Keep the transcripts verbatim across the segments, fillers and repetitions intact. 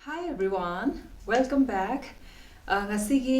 Hi everyone, welcome back. ꯑ, ꯉꯁꯤꯒꯤ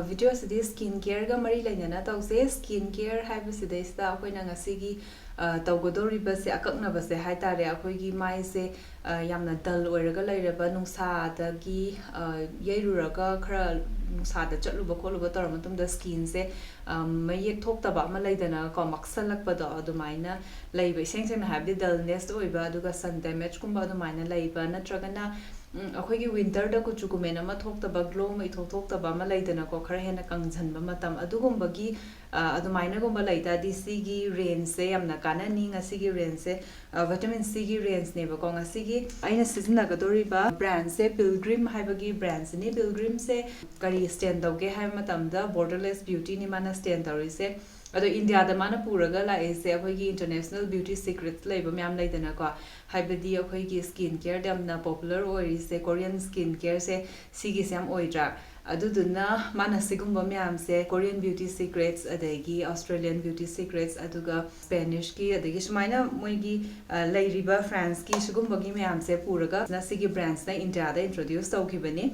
ꯚꯤꯗꯤꯑꯣꯁꯤꯗꯤ skin ꯀꯦꯌꯔꯒ ꯃꯔꯤ ꯂꯩꯅꯅ ꯇꯧꯁꯦ꯫ ꯁ꯭ꯀꯤꯟ ꯀꯦꯌꯔ ꯍꯥꯏꯕꯁꯤꯗꯩꯁꯤꯗ ꯑꯩꯈꯣꯏꯅ ꯉꯁꯤꯒꯤ ꯑ, ꯇꯧꯒꯗꯧꯔꯤꯕꯁꯦ, ꯑꯀꯛꯅꯕꯁꯦ ꯍꯥꯏ ꯇꯥꯔꯦ, ꯑꯩꯈꯣꯏꯒꯤ ꯃꯥꯏꯁꯦ ꯑ, ꯌꯥꯝꯅ ꯗꯜ ꯑꯣꯏꯔꯒ ꯂꯩꯔꯕ, ꯅꯨꯡꯁꯥꯗꯒꯤ ꯑ, ꯌꯩꯔꯨꯔꯒ ꯈꯔ ꯅꯨꯡꯁꯥꯗ ꯆꯠꯂꯨꯕ ꯈꯣꯠꯂꯨꯕ ꯇꯧꯔ ꯃꯇꯨꯡꯗ ꯁ꯭ꯀꯤꯟꯁꯦ ꯑ, ꯃꯌꯦꯛ ꯊꯣꯛꯇꯕ ꯑꯃ ꯂꯩꯗꯅꯀꯣ, ꯃꯛꯁꯜꯂꯛꯄꯗꯣ, ꯑꯗꯨꯃꯥꯏꯅ ꯂꯩꯕ, ꯏꯁꯦꯡ ꯁꯦꯡꯅ ꯍꯥꯏꯕꯗꯤ ꯗꯜꯅꯦꯁ ꯑꯣꯏꯕ, ꯑꯗꯨꯒ ꯁꯟ ꯗꯦꯃꯦꯖꯀꯨꯝꯕ ꯑꯗꯨꯃꯥꯏꯅ ꯂꯩꯕ, ꯅꯠꯇ꯭ꯔꯒꯅ ꯎꯝ, ꯑꯩꯈꯣꯏꯒꯤ ꯋꯤꯟꯇꯔꯗ ꯀꯨꯆꯨ ꯀꯨꯃꯦꯟ ꯑꯃ ꯊꯣꯛꯇꯕ, ꯒ꯭ꯂꯣ ꯑꯃ ꯏꯊꯣꯛ ꯊꯣꯛꯇꯕ ꯑꯃ ꯂꯩꯗꯅꯀꯣ, ꯈꯔ ꯍꯦꯟꯅ ꯀꯪꯁꯤꯟꯕ ꯃꯇꯝ, ꯑꯗꯨꯒꯨꯝꯕꯒꯤ ꯑ, ꯑꯗꯨꯃꯥꯏꯅꯒꯨꯝꯕ ꯂꯩ ꯇꯥꯔꯗꯤ ꯁꯤꯒꯤ ꯔꯦꯟꯖꯁꯦ ꯌꯥꯝꯅ ꯀꯥꯟꯅꯅꯤ꯫ ꯉꯁꯤꯒꯤ ꯔꯦꯟꯖꯁꯦ ꯚꯤꯇꯥꯃꯤꯟ ꯁꯤꯒꯤ ꯔꯦꯟꯖꯅꯦꯕꯀꯣ꯫ ꯉꯁꯤꯒꯤ ꯑꯩꯅ ꯁꯤꯖꯤꯟꯅꯒꯗꯧꯔꯤꯕ ꯕ꯭ꯔꯥꯟꯁꯦ ꯄꯤꯜꯒ꯭ꯔꯤꯝ ꯍꯥꯏꯕꯒꯤ ꯕ꯭ꯔꯥꯟꯁꯤꯅꯤ꯫ ꯄꯤꯜꯒ꯭ꯔꯤꯝꯁꯦ ꯀꯔꯤ ꯁ꯭ꯇꯦꯟ ꯇꯧꯒꯦ ꯍꯥꯏꯕ ꯃꯇꯝꯗ, ꯕꯣꯔꯗꯔꯂꯦꯁ ꯕ꯭ꯌꯨꯇꯤꯅꯤ ꯃꯥꯅ ꯁ꯭ꯇꯦꯟ ꯇꯧꯔꯤꯁꯦ꯫ ꯑꯗꯣ ꯏꯟꯗꯤꯌꯥꯗ ꯃꯥꯅ ꯄꯨꯔꯒ ꯂꯥꯛꯏꯁꯦ ꯑꯩꯈꯣꯏꯒꯤ ꯏꯟꯇꯔꯅꯦꯁꯅꯦꯜ ꯕ꯭ꯌꯨꯇꯤ ꯁꯤꯀ꯭ꯔꯦꯠꯁ ꯂꯩꯕ ꯃꯌꯥꯝ ꯂꯩꯗꯅꯀꯣ, ꯍꯥꯏꯕꯗꯤ ꯑꯩꯈꯣꯏꯒꯤ ꯁ꯭ꯀꯤꯟ ꯀꯦꯌꯔꯗ ꯌꯥꯝꯅ ꯄꯣꯄꯨꯂꯔ ꯑꯣꯏꯔꯤꯁꯦ, ꯀꯣꯔꯤꯌꯟ ꯁ꯭ꯀꯤꯟ ꯀꯦꯌꯔꯁꯦ, ꯁꯤꯒꯤꯁꯦ ꯌꯥꯝ ꯑꯣꯏꯗ꯭ꯔꯥ? ꯑꯗꯨꯗꯨꯅ ꯃꯥꯅ ꯁꯤꯒꯨꯝꯕ ꯃꯌꯥꯝꯁꯦ, ꯀꯣꯔꯤꯌꯟ ꯕ꯭ꯌꯨꯇꯤ ꯁꯤꯀ꯭ꯔꯦꯠꯁ, ꯑꯗꯒꯤ ꯑꯣꯁꯇ꯭ꯔꯦꯂꯤꯌꯟ ꯕ꯭ꯌꯨꯇꯤ ꯁꯤꯀ꯭ꯔꯦꯠꯁ, ꯑꯗꯨꯒ ꯁ꯭ꯄꯦꯅꯤꯁꯀꯤ, ꯑꯗꯒꯤ ꯁꯨꯃꯥꯏꯅ ꯃꯣꯏꯒꯤ ꯑ, ꯂꯩꯔꯤꯕ ꯐ꯭ꯔꯥꯟꯁꯀꯤ, ꯁꯤꯒꯨꯝꯕꯒꯤ ꯃꯌꯥꯝꯁꯦ ꯄꯨꯔꯒ ꯁꯤꯒꯤ ꯕ꯭ꯔꯥꯟꯁꯅ ꯏꯟꯗꯤꯌꯥꯗ ꯏꯟꯇ꯭ꯔꯣꯗ꯭ꯌꯨꯁ ꯇꯧꯈꯤꯕꯅꯤ꯫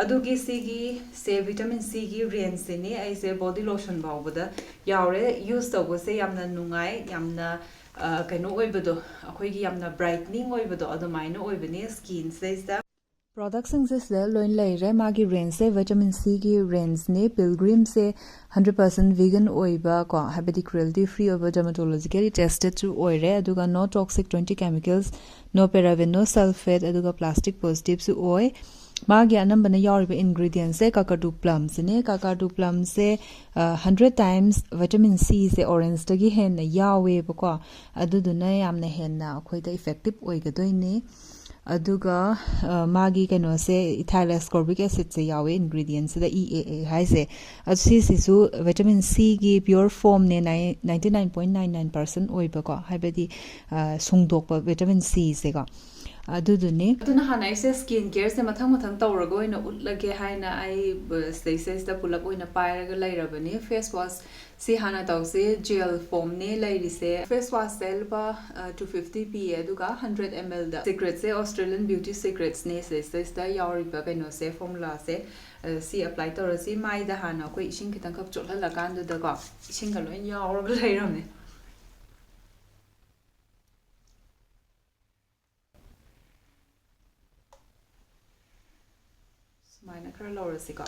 ꯑꯗꯨꯒꯤ ꯁꯤꯒꯤ ꯁꯦ ꯚꯤꯇꯥꯃꯤꯟ ꯁꯤꯒꯤ ꯔꯦꯟꯖꯁꯤꯅꯤ ꯑꯩꯁꯦ ꯕꯣꯗꯤ ꯂꯣꯁꯟ ꯐꯥꯎꯕꯗ ꯌꯥꯎꯔꯦ꯫ ꯌꯨꯁ ꯇꯧꯕꯁꯦ ꯌꯥꯝꯅ ꯅꯨꯡꯉꯥꯏ, ꯌꯥꯝꯅ ꯑ, ꯀꯩꯅꯣ ꯑꯣꯏꯕꯗꯣ, ꯑꯩꯈꯣꯏꯒꯤ ꯌꯥꯝꯅ ꯕ꯭ꯔꯥꯏꯠꯅꯤꯡ ꯑꯣꯏꯕꯗꯣ ꯑꯗꯨꯃꯥꯏꯅ ꯑꯣꯏꯕꯅꯤ ꯁ꯭ꯀꯤꯟꯁꯤꯗꯩꯁꯤꯗ꯫ ꯄ꯭ꯔꯣꯗꯛꯁꯤꯡꯁꯦ ꯁꯤꯗ ꯂꯣꯏ ꯂꯩꯔꯦ꯫ ꯃꯥꯒꯤ ꯔꯦꯟꯖꯁꯦ ꯚꯤꯇꯥꯃꯤꯟ ꯁꯤꯒꯤ ꯔꯦꯟꯖꯅꯦ꯫ ꯄꯤꯜꯒ꯭ꯔꯤꯝꯁꯦ ꯍꯟꯗ꯭ꯔꯦꯠ ꯄꯥꯔꯁꯦꯟ ꯚꯤꯒꯟ ꯑꯣꯏꯕ ꯀꯣ, ꯍꯥꯏꯕꯗꯤ ꯀ꯭ꯔꯨꯑꯦꯜꯇꯤ ꯐ꯭ꯔꯤ ꯑꯣꯏꯕ, ꯗꯔꯃꯥꯇꯣꯂꯣꯖꯤꯀꯦꯂꯤ ꯇꯦꯁꯇꯦꯠꯁꯨ ꯑꯣꯏꯔꯦ, ꯑꯗꯨꯒ ꯅꯣ ꯇꯣꯛꯁꯤꯛ, ꯇ꯭ꯋꯦꯟꯇꯤ ꯀꯦꯃꯤꯀꯦꯜꯁ, ꯅꯣ ꯄꯦꯔꯥꯕꯦꯟ, ꯅꯣ ꯁꯜꯐꯦꯠ, ꯑꯗꯨꯒ ꯄ꯭ꯂꯥꯁꯇꯤꯛ ꯄꯣꯖꯤꯇꯤꯚꯁꯨ ꯑꯣꯏ꯫ ꯃꯥꯒꯤ ꯑꯅꯝꯕꯅ ꯌꯥꯎꯔꯤꯕ ꯏꯟꯒ꯭ꯔꯤꯗꯤꯌꯦꯟꯁꯁꯦ ꯀꯀꯥꯗꯨ ꯄ꯭ꯂꯝꯁꯤꯅꯦ꯫ ꯀꯀꯥꯗꯨ ꯄ꯭ꯂꯝꯁꯦ ꯍꯟꯗ꯭ꯔꯦꯠ ꯇꯥꯏꯝꯁ ꯚꯤꯇꯥꯃꯤꯟ ꯁꯤꯁꯦ ꯑꯣꯔꯦꯟꯖꯇꯒꯤ ꯍꯦꯟꯅ ꯌꯥꯎꯋꯦꯕꯀꯣ, ꯑꯗꯨꯗꯨꯅ ꯌꯥꯝꯅ ꯍꯦꯟꯅ ꯑꯩꯈꯣꯏꯗ ꯏꯐꯦꯛꯇꯤꯞ ꯑꯣꯏꯒꯗꯣꯏꯅꯤ꯫ ꯑꯗꯨꯒ ꯑ, ꯃꯥꯒꯤ ꯀꯩꯅꯣꯁꯦ, ꯏꯊꯥꯏꯜ ꯑꯦꯁꯀꯣꯔꯕꯤꯛ ꯑꯦꯁꯤꯠꯁꯦ ꯌꯥꯎꯋꯦ ꯏꯟꯒ꯭ꯔꯤꯗꯤꯌꯦꯟꯁꯤꯗ, ꯏ ꯑꯦ ꯑꯦ ꯍꯥꯏꯁꯦ꯫ ꯑꯗꯨ ꯁꯤꯁꯤꯁꯨ ꯚꯤꯇꯥꯃꯤꯟ ꯁꯤꯒꯤ ꯄ꯭ꯌꯣꯔ ꯐꯣꯝꯅꯦ, ninety nine point nine nine percent ꯑꯣꯏꯕꯀꯣ, ꯍꯥꯏꯕꯗꯤ ꯑ, ꯁꯨꯡꯗꯣꯛꯄ ꯚꯤꯇꯥꯃꯤꯟ ꯁꯤꯁꯦꯀꯣ꯫ ꯑꯗꯨꯗꯨꯅꯤ꯫ ꯑꯗꯨꯅ ꯍꯥꯟꯅ ꯑꯩꯁꯦ skin careꯁꯦ ꯃꯊꯪ ꯃꯊꯪ ꯇꯧꯔꯒ ꯑꯣꯏꯅ ꯎꯠꯂꯒꯦ ꯍꯥꯏꯅ ꯑꯩ, ꯕ-, ꯁꯤꯗꯩꯁꯤꯗꯩꯁꯤꯗ ꯄꯨꯂꯞ ꯑꯣꯏꯅ ꯄꯥꯏꯔꯒ ꯂꯩꯔꯕꯅꯤ꯫ Face wash ꯁꯤ ꯍꯥꯟꯅ ꯇꯧꯁꯤ꯫ Gel foamꯅꯦ ꯂꯩꯔꯤꯁꯦ꯫ Face washꯁꯦ ꯂꯨꯄꯥ, ꯑ, two fifty ꯄꯤꯌꯦ, ꯑꯗꯨꯒ hundred mlꯗ Secretꯁꯦ, Australian Beauty Secretsꯅꯦ ꯁꯤꯗꯩꯁꯤꯗꯩꯁꯤꯗ ꯌꯥꯎꯔꯤꯕ ꯀꯩꯅꯣꯁꯦ, formulaꯁꯦ꯫ ꯑ, ꯁꯤ apply ꯇꯧꯔꯁꯤ꯫ ꯃꯥꯏꯗ ꯍꯥꯟꯅ ꯑꯩꯈꯣꯏ ꯏꯁꯤꯡ ꯈꯤꯇꯪꯈꯛ ꯆꯣꯠꯍꯜꯂꯀꯥꯟꯗꯨꯗꯀꯣ, ꯏꯁꯤꯡꯒ ꯂꯣꯏ ꯌꯥꯎꯔꯒ ꯂꯩꯔꯝꯃꯦ꯫ ꯁꯨꯃꯥꯏꯅ ꯈꯔ ꯂꯧꯔꯁꯤꯀꯣ꯫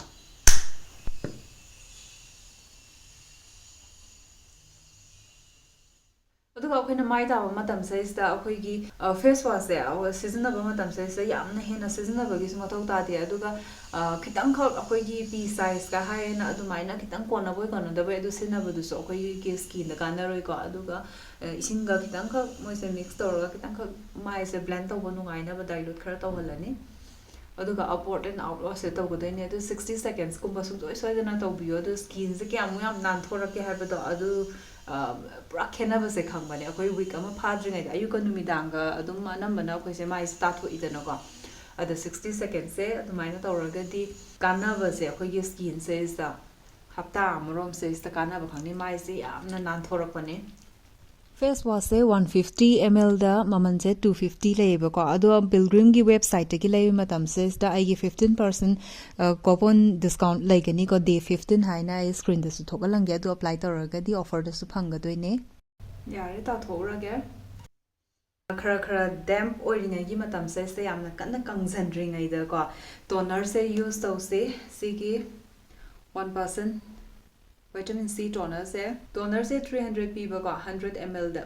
ꯑꯗꯨꯒ ꯑꯩꯈꯣꯏꯅ ꯃꯥꯏ ꯇꯥꯕ ꯃꯇꯝꯁꯤꯗꯩꯁꯤꯗ ꯑꯩꯈꯣꯏꯒꯤ, ꯑ, face washꯁꯦ, ꯑ, ꯁꯤꯖꯤꯟꯅꯕ ꯃꯇꯝꯁꯤꯗꯩꯁꯤꯗ ꯌꯥꯝꯅ ꯍꯦꯟꯅ ꯁꯤꯖꯤꯟꯅꯕꯒꯤꯁꯨ ꯃꯊꯧ ꯇꯥꯗꯦ꯫ ꯑꯗꯨꯒ, ꯑ, ꯈꯤꯇꯪꯈꯛ ꯑꯩꯈꯣꯏꯒꯤ pea sizeꯀ ꯍꯥꯏꯌꯦꯅ ꯑꯗꯨꯃꯥꯏꯅ ꯈꯤꯇꯪ ꯀꯣꯟꯅꯕꯣꯏ ꯀꯣꯟꯅꯗꯕꯣꯏ ꯑꯗꯨ ꯁꯤꯖꯤꯟꯅꯕꯗꯨꯁꯨ ꯑꯩꯈꯣꯏꯒꯤ skinꯗ ꯀꯥꯟꯅꯔꯣꯏꯀꯣ꯫ ꯑꯗꯨꯒ, ꯑ, ꯏꯁꯤꯡꯒ ꯈꯤꯇꯪꯈꯛ ꯃꯣꯏꯁꯦ mix ꯇꯧꯔꯒ ꯈꯤꯇꯪꯈꯛ ꯃꯥꯏꯁꯦ blend ꯇꯧꯕ ꯅꯨꯡꯉꯥꯏꯅꯕ dilute ꯈꯔ ꯇꯧꯍꯜꯂꯅꯤ꯫ ꯑꯗꯨꯒ upward and outwardꯁꯦ ꯇꯧꯒꯗꯣꯏꯅꯦ꯫ ꯑꯗꯨ sixty secondsꯀꯨꯝꯕ ꯁꯨꯡꯁꯣꯏ ꯁꯣꯏꯗꯅ ꯇꯧꯕꯤꯌꯣ꯫ ꯑꯗꯨ skinꯁꯦ ꯀꯌꯥꯃꯨꯛ ꯌꯥꯝ ꯅꯥꯟꯊꯣꯔꯛꯀꯦ ꯍꯥꯏꯕꯗꯣ ꯑꯗꯨ, ꯑ, ꯄꯨꯔꯥ ꯈꯦꯠꯅꯕꯁꯦ ꯈꯪꯕꯅꯦ꯫ ꯑꯩꯈꯣꯏ week ꯑꯃ ꯐꯥꯗ꯭ꯔꯤꯉꯩꯗ ꯑꯌꯨꯛꯀ ꯅꯨꯃꯤꯗꯥꯡꯒ ꯑꯗꯨꯝ ꯑꯅꯝꯕꯅ ꯑꯩꯈꯣꯏꯁꯦ ꯃꯥꯏꯁꯦ ꯇꯥꯊꯣꯛꯏꯗꯅꯀꯣ꯫ ꯑꯗ sixty secondsꯁꯦ ꯑꯗꯨꯃꯥꯏꯅ ꯇꯧꯔꯒꯗꯤ ꯀꯥꯟꯅꯕꯁꯦ ꯑꯩꯈꯣꯏꯒꯤ skinꯁꯤꯗ ꯍꯞꯇꯥ ꯑꯃꯔꯣꯝꯁꯤꯗ ꯀꯥꯟꯅꯕ ꯈꯪꯅꯤ꯫ ꯃꯥꯏꯁꯦ ꯌꯥꯝꯅ ꯅꯥꯟꯊꯣꯔꯛꯄꯅꯦ꯫ Face washꯁꯦ one fifty mlꯗ ꯃꯃꯜꯁꯦ two fifty ꯂꯩꯌꯦꯕꯀꯣ꯫ ꯑꯗꯣ Pilgrimꯒꯤ websiteꯇꯒꯤ ꯂꯩꯕ ꯃꯇꯝꯁꯤꯗ ꯑꯩꯒꯤ fifteen percent, ꯑ, coupon discount ꯂꯩꯒꯅꯤꯀꯣ꯫ Day fifteen ꯍꯥꯏꯅ ꯑꯩ screenꯗꯁꯨ ꯊꯣꯛꯍꯜꯂꯝꯒꯦ꯫ ꯑꯗꯨ apply ꯇꯧꯔꯒꯗꯤ offerꯗꯁꯨ ꯐꯪꯒꯗꯣꯏꯅꯦ꯫ ꯌꯥꯔꯦ, ꯇꯥꯊꯣꯛꯎꯔꯒꯦ꯫ ꯈꯔ ꯈꯔ damp ꯑꯣꯏꯔꯤꯉꯩꯒꯤ ꯃꯇꯝꯁꯦ, ꯁꯤꯗ ꯌꯥꯝꯅ ꯀꯟꯅ ꯀꯪꯖꯟꯗ꯭ꯔꯤꯉꯩꯗꯀꯣ, tonerꯁꯦ use ꯇꯧꯁꯦ꯫ ꯁꯤꯒꯤ one percent vitamin C tonerꯁꯦ, tonerꯁꯦ three hundred ꯄꯤꯕꯀꯣ, hundred mlꯗ꯫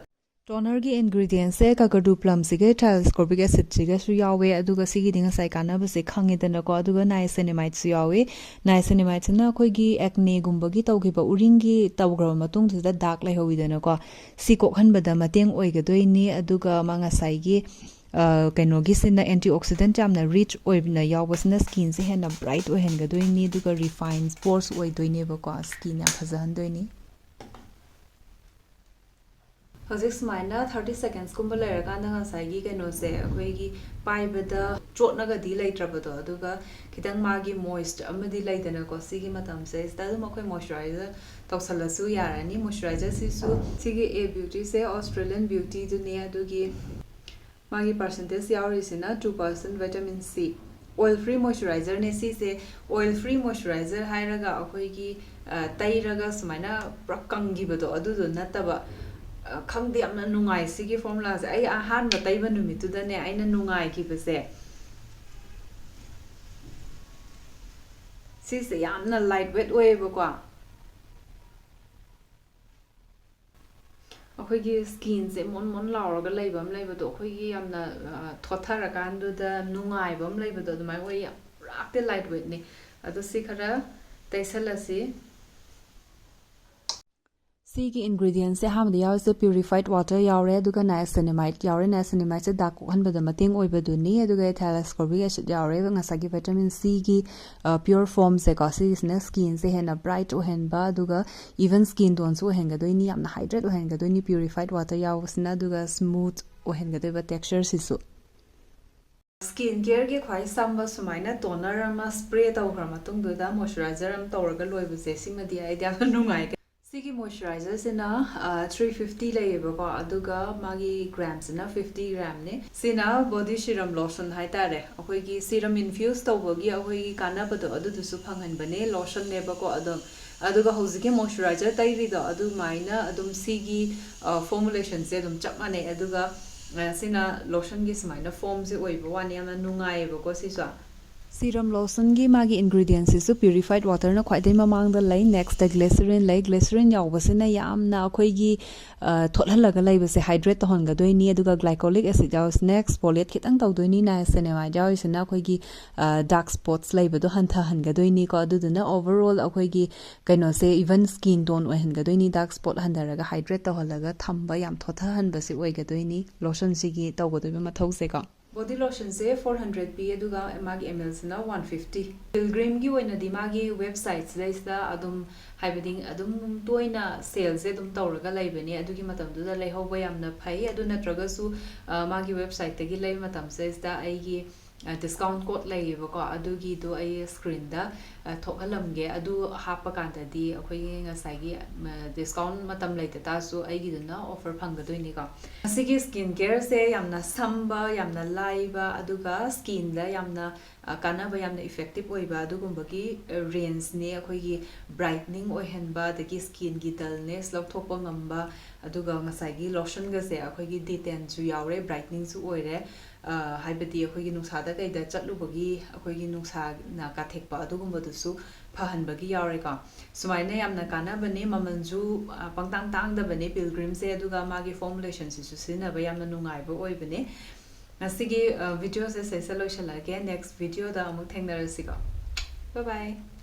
Tonerꯒꯤ ingredientsꯁꯦ kakadu plumꯁꯤꯒ thioascorbic acidꯁꯤꯒꯁꯨ ꯌꯥꯎꯋꯦ꯫ ꯑꯗꯨꯒ ꯁꯤꯒꯤꯗꯤ ꯉꯁꯥꯏ ꯀꯥꯟꯅꯕꯁꯦ ꯈꯪꯉꯦꯗꯅꯀꯣ꯫ ꯑꯗꯨꯒ niacinimadeꯁꯨ ꯌꯥꯎꯋꯦ꯫ Niacinimadeꯁꯤꯅ ꯑꯩꯈꯣꯏꯒꯤ acneꯒꯨꯝꯕꯒꯤ ꯇꯧꯈꯤꯕ ꯎꯔꯤꯡꯒꯤ ꯇꯧꯈ꯭ꯔꯕ ꯃꯇꯨꯡꯁꯤꯗ dark ꯂꯩꯍꯧꯋꯤꯗꯅꯀꯣ꯫ ꯁꯤ ꯀꯣꯛꯍꯟꯕꯗ ꯃꯇꯦꯡ ꯑꯣꯏꯒꯗꯣꯏꯅꯤ꯫ ꯑꯗꯨꯒ ꯃꯥ ꯉꯁꯥꯏꯒꯤ, ꯑ, ꯀꯩꯅꯣꯒꯤꯁꯤꯅ antioxidant ꯌꯥꯝꯅ rich ꯑꯣꯏꯅ ꯌꯥꯎꯕꯁꯤꯅ skinꯁꯦ ꯍꯦꯟꯅ bright ꯑꯣꯏꯍꯟꯒꯗꯣꯏꯅꯤ꯫ ꯑꯗꯨꯒ refine poreꯁꯨ ꯑꯣꯏꯗꯣꯏꯅꯦꯕꯀꯣ꯫ Skin ꯌꯥꯝ ꯐꯖꯍꯟꯗꯣꯏꯅꯤ꯫ ꯍꯧꯖꯤꯛ ꯁꯨꯃꯥꯏꯅ ꯊꯥꯔꯇꯤ ꯁꯦꯀꯦꯟꯁꯀꯨꯝꯕ ꯂꯩꯔꯀꯥꯟꯗ ꯉꯁꯥꯏꯒꯤ ꯀꯩꯅꯣꯁꯦ ꯑꯩꯈꯣꯏꯒꯤ ꯄꯥꯏꯕꯗ ꯆꯣꯠꯅꯒꯗꯤ ꯂꯩꯇ꯭ꯔꯕꯗꯣ, ꯑꯗꯨꯒ ꯈꯤꯇꯪ ꯃꯥꯒꯤ ꯃꯣꯏꯁ ꯑꯃꯗꯤ ꯂꯩꯗꯅꯀꯣ꯫ ꯁꯤꯒꯤ ꯃꯇꯝꯁꯦ ꯁꯤꯗ ꯑꯗꯨꯝ ꯑꯩꯈꯣꯏ ꯃꯣꯏꯆꯔꯥꯏꯖꯔ ꯇꯧꯁꯜꯂꯁꯨ ꯌꯥꯔꯅꯤ꯫ ꯃꯣꯏꯆꯔꯥꯏꯖꯔꯁꯤꯁꯨ ꯁꯤꯒꯤ ꯑꯦ ꯕ꯭ꯌꯨꯇꯤꯁꯦ ꯑꯣꯁꯇ꯭ꯔꯦꯂꯤꯌꯟ ꯕ꯭ꯌꯨꯇꯤꯗꯨꯅꯦ, ꯑꯗꯨꯒꯤ ꯃꯥꯒꯤ percentage ꯌꯥꯎꯔꯤꯁꯤꯅ two percent vitamin C꯫ Oil free moisturizer ꯅꯦ ꯁꯤꯁꯦ꯫ Oil free moisturizer ꯍꯥꯏꯔꯒ ꯑꯩꯈꯣꯏꯒꯤ ꯇꯩꯔꯒ ꯁꯨꯃꯥꯏꯅ ꯄꯨꯔꯥ ꯀꯪꯈꯤꯕꯗꯣ ꯑꯗꯨꯗꯣ ꯅꯠꯇꯕ, ꯈꯪꯗꯦ, ꯌꯥꯝꯅ ꯅꯨꯡꯉꯥꯏ ꯁꯤꯒꯤ ꯐꯣꯔꯃꯨꯂꯥꯁꯦ꯫ ꯑꯩ ꯑꯍꯥꯟꯕ ꯇꯩꯕ ꯅꯨꯃꯤꯠꯇꯨꯗꯅꯦ ꯑꯩꯅ ꯅꯨꯡꯉꯥꯏꯈꯤꯕꯁꯦ, ꯁꯤꯁꯦ ꯌꯥꯝꯅ ꯂꯥꯏꯠ ꯋꯦꯠ ꯑꯣꯏꯌꯦꯕꯀꯣ꯫ ꯑꯩꯈꯣꯏꯒꯤ ꯁ꯭ꯀꯤꯟꯁꯦ ꯃꯣꯟ ꯃꯣꯟ ꯂꯥꯎꯔꯒ ꯂꯩꯕ ꯑꯃ ꯂꯩꯕꯗꯣ, ꯑꯩꯈꯣꯏꯒꯤ ꯌꯥꯝꯅ ꯊꯣꯠꯊꯔꯀꯥꯟꯗꯨꯗ ꯅꯨꯡꯉꯥꯏꯕ ꯑꯃ ꯂꯩꯕꯗꯣ ꯑꯗꯨꯃꯥꯏꯅ ꯑꯣꯏ꯫ ꯌꯥꯝ ꯄꯨꯔꯥ ꯂꯥꯏꯠ ꯋꯦꯠꯅꯤ꯫ ꯑꯗꯣ ꯁꯤ ꯈꯔ ꯇꯩꯁꯜꯂꯁꯤ꯫ ꯁꯤꯒꯤ ingredients ꯁꯦ ꯑꯍꯥꯟꯕꯗ ꯌꯥꯎꯔꯤꯁꯦ purified water ꯌꯥꯎꯔꯦ, ꯑꯗꯨꯒ niacinamide ꯌꯥꯎꯔꯦ꯫ Niacinamide ꯁꯦ ꯗꯥꯛ ꯀꯣꯛꯍꯟꯕꯗ ꯃꯇꯦꯡ ꯑꯣꯏꯕꯗꯨꯅꯤ꯫ ꯑꯗꯨꯒ thal ascorbic acid ꯌꯥꯎꯔꯦ, ꯉꯁꯥꯏꯒꯤ vitamin C ꯒꯤ pure form ꯁꯦꯀꯣ꯫ ꯁꯤꯒꯤꯁꯤꯅ ꯁ꯭ꯀꯤꯟꯁꯦ ꯍꯦꯟꯅ ꯕ꯭ꯔꯥꯏꯠ ꯑꯣꯏꯍꯟꯕ, ꯑꯗꯨꯒ even skin tone ꯁꯨ ꯑꯣꯏꯍꯟꯒꯗꯣꯏꯅꯤ, ꯌꯥꯝꯅ ꯍꯥꯏꯗ꯭ꯔꯦꯠ ꯑꯣꯏꯍꯟꯒꯗꯣꯏꯅꯤ purified water ꯌꯥꯎꯕꯁꯤꯅ, ꯑꯗꯨꯒ ꯁ꯭ꯃꯨꯠ ꯑꯣꯏꯍꯟꯒꯗꯣꯏꯕ ꯇꯦꯛꯁꯆꯔꯁꯤꯁꯨ꯫ ꯁ꯭ꯀꯤꯟ ꯀꯦꯌꯔꯒꯤ ꯈ꯭ꯋꯥꯏ ꯁꯝꯕ ꯁꯨꯃꯥꯏꯅ ꯇꯣꯅꯔ ꯑꯃ ꯁ꯭ꯄ꯭ꯔꯦ ꯇꯧꯈ꯭ꯔ ꯃꯇꯨꯡꯗꯨꯗ ꯃꯣꯏꯆꯔꯥꯏꯖꯔ ꯑꯃ ꯇꯧꯔꯒ ꯂꯣꯏꯕꯁꯦ, ꯁꯤꯃꯗꯤ ꯑꯩꯗꯤ ꯌꯥꯝꯅ ꯅꯨꯡꯉꯥꯏ꯫ ꯁꯤꯒꯤ ꯃꯣꯏꯆꯔꯥꯏꯖꯔꯁꯤꯅ ꯊ꯭ꯔꯤ ꯐꯤꯐꯇꯤ ꯂꯩꯌꯦꯕꯀꯣ, ꯑꯗꯨꯒ ꯃꯥꯒꯤ ꯒ꯭ꯔꯥꯝꯁꯤꯅ ꯐꯤꯐꯇꯤ ꯒ꯭ꯔꯥꯝꯅꯦ꯫ ꯁꯤꯅ ꯕꯣꯗꯤ ꯁꯤꯔꯝ ꯂꯣꯁꯟ ꯍꯥꯏꯇꯥꯔꯦ, ꯑꯩꯈꯣꯏꯒꯤ ꯁꯤꯔꯝ ꯏꯟꯐ꯭ꯌꯨꯁ ꯇꯧꯕꯒꯤ ꯑꯩꯈꯣꯏꯒꯤ ꯀꯥꯟꯅꯕꯗꯣ ꯑꯗꯨꯗꯨꯁꯨ ꯐꯪꯍꯟꯕꯅꯦ꯫ ꯂꯣꯁꯟꯅꯦꯕꯀꯣ ꯑꯗꯨꯝ, ꯑꯗꯨꯒ ꯍꯧꯖꯤꯛꯀꯤ ꯃꯣꯏꯆꯔꯥꯏꯖꯔ ꯇꯩꯔꯤꯗꯣ ꯑꯗꯨꯃꯥꯏꯅ ꯑꯗꯨꯝ ꯁꯤꯒꯤ ꯐꯣꯔꯃꯨꯂꯦꯁꯟꯁꯦ ꯑꯗꯨꯝ ꯆꯞ ꯃꯥꯟꯅꯩ꯫ ꯑꯗꯨꯒ ꯁꯤꯅ ꯂꯣꯁꯟꯒꯤ ꯁꯨꯃꯥꯏꯅ ꯐꯣꯝꯁꯦ ꯑꯣꯏꯕ ꯋꯥꯅꯤ, ꯌꯥꯝꯅ ꯅꯨꯡꯉꯥꯏꯌꯦꯕꯀꯣ ꯁꯤꯁꯨ꯫ ꯁꯤꯔꯝ ꯂꯣꯁꯟꯒꯤ ꯃꯥꯒꯤ ingredients ꯁꯤꯁꯨ purified water ꯅ ꯈ꯭ꯋꯥꯏꯗꯒꯤ ꯃꯃꯥꯡꯗ ꯂꯩ꯫ Next ꯒ꯭ꯂꯦꯁꯔꯤꯟ ꯂꯩ꯫ ꯒ꯭ꯂꯦꯁꯔꯤꯟ ꯌꯥꯎꯕꯁꯤꯅ ꯌꯥꯝꯅ ꯑꯩꯈꯣꯏꯒꯤ ꯊꯣꯠꯍꯜꯂꯒ ꯂꯩꯕꯁꯦ ꯍꯥꯏꯗ꯭ꯔꯦꯠ ꯇꯧꯍꯟꯒꯗꯣꯏꯅꯤ꯫ ꯑꯗꯨꯒ glycolic acid ꯌꯥꯎꯔꯤꯁꯤꯅ exfoliate ꯈꯤꯇꯪ ꯇꯧꯗꯣꯏꯅꯤ꯫ Niacinamide ꯌꯥꯎꯔꯤꯁꯤꯅ ꯑꯩꯈꯣꯏꯒꯤ ꯗꯥꯔꯛ ꯁ꯭ꯄꯣꯠꯁ ꯂꯩꯕꯗꯣ ꯍꯟꯊꯍꯟꯒꯗꯣꯏꯅꯤꯀꯣ꯫ ꯑꯗꯨꯗꯨꯅ overall ꯑꯩꯈꯣꯏꯒꯤ ꯀꯩꯅꯣꯁꯦ even skin tone ꯑꯣꯏꯍꯟꯒꯗꯣꯏꯅꯤ꯫ ꯗꯥꯔꯛ ꯁ꯭ꯄꯣꯠ ꯍꯟꯊꯔꯒ ꯍꯥꯏꯗ꯭ꯔꯦꯠ ꯇꯧꯍꯜꯂꯒ ꯊꯝꯕ, ꯌꯥꯝ ꯊꯣꯠꯊꯍꯟꯕꯁꯦ ꯑꯣꯏꯒꯗꯣꯏꯅꯤ ꯂꯣꯁꯟꯁꯤꯒꯤ ꯇꯧꯒꯗꯣꯏꯕ ꯃꯊꯧꯁꯦꯀꯣ꯫ Body lotionꯁꯦ four hundred ꯄꯤ, ꯑꯗꯨꯒ ꯃꯥꯒꯤ mlꯁꯤꯅ one fifty꯫ Pilgrimꯒꯤ ꯑꯣꯏꯅꯗꯤ ꯃꯥꯒꯤ websiteꯁꯤꯗꯩꯁꯤꯗ ꯑꯗꯨꯝ, ꯍꯥꯏꯕꯗꯤ ꯑꯗꯨꯝ ꯇꯣꯏꯅ saleꯁꯦ ꯑꯗꯨꯝ ꯇꯧꯔꯒ ꯂꯩꯕꯅꯦ꯫ ꯑꯗꯨꯒꯤ ꯃꯇꯝꯗꯨꯗ ꯂꯩꯍꯧꯕ ꯌꯥꯝꯅ ꯐꯩ꯫ ꯑꯗꯨ ꯅꯠꯇ꯭ꯔꯒꯁꯨ, ꯑ, ꯃꯥꯒꯤ websiteꯇꯒꯤ ꯂꯩꯕ ꯃꯇꯝꯁꯤꯗꯩꯁꯤꯗ ꯑꯩꯒꯤ, ꯑ, discount code ꯂꯩꯌꯦꯕꯀꯣ, ꯑꯗꯨꯒꯤꯗꯣ ꯑꯩ screenꯗ, ꯑ, ꯊꯣꯛꯍꯜꯂꯝꯒꯦ꯫ ꯑꯗꯨ ꯍꯥꯞꯄ ꯀꯥꯟꯗꯗꯤ ꯑꯩꯈꯣꯏꯒꯤ ꯉꯁꯥꯏꯒꯤ, ꯃ, discount ꯃꯇꯝ ꯂꯩꯇ ꯇꯥꯔꯁꯨ ꯑꯩꯒꯤꯗꯨꯅ offer ꯐꯪꯒꯗꯣꯏꯅꯤꯀꯣ꯫ ꯃꯁꯤꯒꯤ skin careꯁꯦ ꯌꯥꯝꯅ ꯁꯝꯕ, ꯌꯥꯝꯅ ꯂꯥꯏꯕ, ꯑꯗꯨꯒ skinꯗ ꯌꯥꯝꯅ, ꯑ, ꯀꯥꯟꯅꯕ, ꯌꯥꯝꯅ effective ꯑꯣꯏꯕ ꯑꯗꯨꯒꯨꯝꯕꯒꯤ, ꯑ, rangeꯅꯦ꯫ ꯑꯩꯈꯣꯏꯒꯤ brightening ꯑꯣꯏꯍꯟꯕ, ꯑꯗꯒꯤ skinꯒꯤ dullness ꯂꯧꯊꯣꯛꯄ ꯉꯝꯕ, ꯑꯗꯨꯒ ꯉꯁꯥꯏꯒꯤ lotionꯒꯁꯦ ꯑꯩꯈꯣꯏꯒꯤ detentꯁꯨ ꯌꯥꯎꯔꯦ, brightening ꯁꯨ ꯑꯣꯏꯔꯦ꯫ ꯑ, ꯍꯥꯏꯕꯗꯤ ꯑꯩꯈꯣꯏꯒꯤ ꯅꯨꯡꯁꯥꯗ ꯀꯩꯗ ꯆꯠꯂꯨꯕꯒꯤ ꯑꯩꯈꯣꯏꯒꯤ ꯅꯨꯡꯁꯥꯅ ꯀꯥꯊꯦꯛꯄ ꯑꯗꯨꯒꯨꯝꯕꯗꯨꯁꯨ ꯐꯍꯟꯕꯒꯤ ꯌꯥꯎꯔꯦꯀꯣ꯫ ꯁꯨꯃꯥꯏꯅ ꯌꯥꯝꯅ ꯀꯥꯟꯅꯕꯅꯦ, ꯃꯃꯜꯁꯨ, ꯑ, ꯄꯪꯇꯥꯡ ꯇꯥꯡꯗꯕꯅꯦ Pilgrimꯁꯦ, ꯑꯗꯨꯒ ꯃꯥꯒꯤ formulationꯁꯤꯁꯨ ꯁꯤꯖꯤꯟꯅꯕ ꯌꯥꯝꯅ ꯅꯨꯡꯉꯥꯏꯕ ꯑꯣꯏꯕꯅꯦ꯫ ꯉꯁꯤꯒꯤ, ꯑ, videoꯁꯦ ꯁꯤꯗꯩꯁꯤꯗ ꯂꯣꯏꯁꯤꯜꯂꯒꯦ꯫ Next videoꯗ ꯑꯃꯨꯛ ꯊꯦꯡꯅꯔꯁꯤꯀꯣ꯫ Bye bye꯫